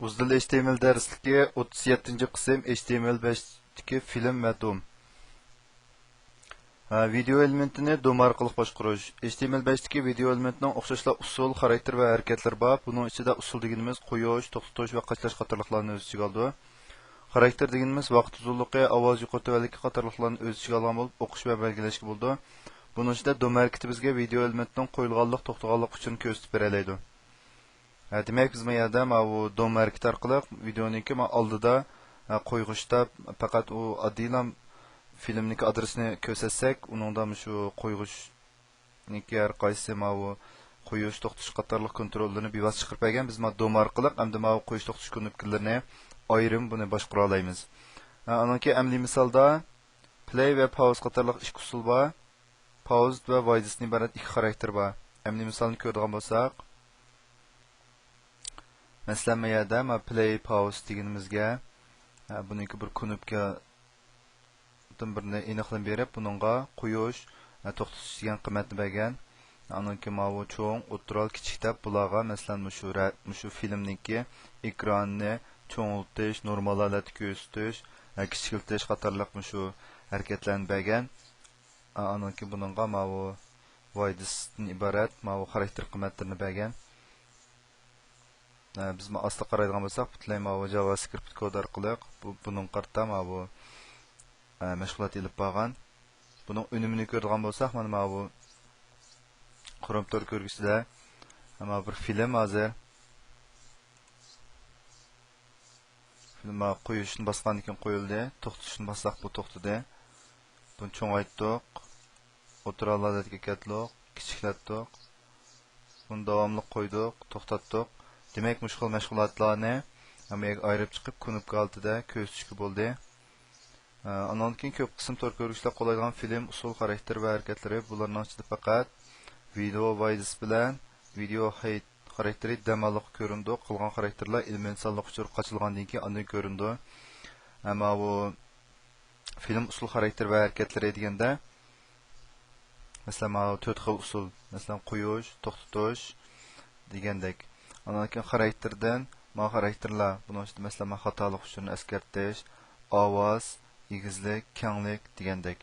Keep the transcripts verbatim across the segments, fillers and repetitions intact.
ئۇزدىل ئېچ تى ئېم ئېل دەرسلىكى، ئوتتۇز يەتتىنچى قىسىم، ئېچ تى ئېم ئېل بەشتىكى فىلىم ۋە دوم. ھە، ۋىدېئو ئېلېمېنتىنى دوم ئارقىلىق باشقۇرۇش. ئېچ تى ئېم ئېل بەشتىكى ۋىدېئو ئېلېمېنتنىڭ ئوخشاشلا ئۇسسۇل، خاراكتېر ۋە ھەرىكەتلىرى بار. بۇنىڭ ئىچىدە ئۇسسۇل دېگىنىمىز قويۇش، توختىتىش ۋە قاچىلاش قاتارلىقلارنى ئۆز ئىچىگە ئالىدۇ. خاراكتېر دېگىنىمىز ۋاقىت ئۇزۇنلۇقى، ئاۋاز يۇقىرى تۆۋەنلىكى قاتارلىقلارنى ئۆز ئىچىگە ئالغان بولۇپ، ئوقۇش ۋە بەلگىلەشكە بولىدۇ. بۇنىڭ ئىچىدە دوم ھەرىكىتى بىزگە ۋىدېئو ئېلېمېنتنىڭ قويۇلغانلىق، توختىغانلىق ئۇچۇرىنى كۆرسىتىپ بېرەلەيدۇ. ھە، دېمەك، بىز ما يەردە ماۋۇ دوم ھەرىكىتى ئارقىلىق ۋىدېئونىڭكى ما ئالدىدا، ھە، قويغۇچتا پەقەت ئۇ ئاددىيلا فىلىمنىڭكى ئادرېسىنى كۆرسەتسەك، ئۇنىڭدا مۇشۇ قويغۇچنىڭكى ھەر قايسى ماۋۇ قويۇش، توختىتىش قاتارلىق كونتروللىرىنى بىۋاسىتە چىقىرىپ بەرگەن. بىز ما دوم ئارقىلىق ئەمدى ماۋۇ قويۇش، توختىتىش كۇنۇپكىلىرىنى ئايرىم بۇنى باشقۇرالايمىز. ھە، ئانىڭكى ئەمەلىي مىسالدا پلەي ۋە پاۋز قاتارلىق ئىككى ئۇسۇل بار. پاۋز ۋە ۋايدىستىن ئىبارەت ئىككى خاراكتېر بار. ئەمەلىي مىسالنى كۆرىدىغان بولساق، مەسىلەن، ما يەردە ما پلەي پاۋز دېگىنىمىزگە، ھە، بۇنىڭكى بىر كۇنۇپكادىن بىرنى ئېنىقلىما بېرىپ، بۇنىڭغا قويۇش، ھە، توختىتىش دېگەن قىممەتنى بەرگەن. ئانىڭكى ماۋۇ چوڭ، ئوتتۇرا، كىچىك دەپ بۇلارغا، مەسىلەن، مۇشۇ رە-، مۇشۇ فىلىمنىڭكى ئېكرانىنى چوڭىيتىش، نورمال ھالەتتە كۆرسىتىش، ھە، كىچىكلىتىش قاتارلىق مۇشۇ ھەرىكەتلەرنى بەرگەن. ئانىڭكى بۇنىڭغا ماۋۇ ۋايدىستىن ئىبارەت ماۋۇ خاراكتېر قىممەتلىرىنى بەرگەن. بىز ئاستا قارايدىغان بولساق، پۈتۈنلەي ماۋۇ جاۋاسكرىپت كود ئارقىلىق بۇ، بۇنىڭغا قارىتا ماۋۇ مەشغۇلات ئېلىپ بارغان. بۇنىڭ ئۈنۈمىنى كۆرىدىغان بولساق، مانا ماۋۇ كروم تور كۆرگۈچىدە مانا بىر فىلىم ھازىر. فىلىم قويۇشنى باسقاندىن كېيىن قويۇلدى. توختىتىشنى باسساق، بۇ توختىدى. بۇنى چوڭايتتۇق. ئوتتۇرا ھالەتكە كەلتۈردۇق. كىچىكلەتتۇق. بۇنى داۋاملىق قويدۇق، توختاتتۇق. دېمەك، مۇشۇ خىل مەشغۇلاتلارنى ھەممىگە ئايرىپ چىقىپ، كۇنۇپكا ھالىتىدە كۆرسىتىشكە بولدى. ئانىڭدىن كېيىن كۆپ قىسىم تور كۆرگۈچىلەر قوللايدىغان فىلىم، ئۇسسۇل، خاراكتېر ۋە ھەرىكەتلىرى. بۇلارنىڭ ئىچىدە پەقەت ۋىدېئو ۋايدىس بىلەن ۋىدېئو ھايت خاراكتېرى دەم ئالغۇچ كۆرۈنىدۇ. قالغان خاراكتېرلەر ئېلېمېنت سانلىق ئۇچۇر قاچىلىغاندىن كېيىن ئاندىن كۆرۈنىدۇ. ئەمما بۇ فىلىم ئۇسسۇل، خاراكتېر ۋە ھەرىكەتلىرى دېگەندە، مەسىلەن، ماۋۇ تۆت خىل ئۇسۇل، مەسىلەن، قويۇش، توختىتىش دېگەندەك. ئاندىن كېيىن خاراكتېردىن، ماۋۇ خاراكتېرلار، بۇنىڭ ئىچىدە، مەسىلەن، ماۋۇ خاتالىق ئۇچۇرىنى ئەسكەرتىش، ئاۋاز، ئېگىزلىك، كەڭلىك دېگەندەك.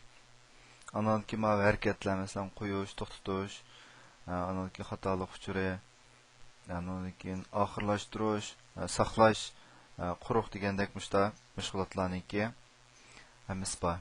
ئاندىن كېيىن ماۋۇ ھەرىكەتلەر، مەسىلەن، قويۇش، توختىتىش، ئاندىن كېيىن خاتالىق ئۇچۇرى، ئاندىن كېيىن ئاخىرلاشتۇرۇش، ساقلاش، قۇرۇق دېگەندەك مۇشۇنداق مەشغۇلاتلارنىڭكى ھەممىسى بار.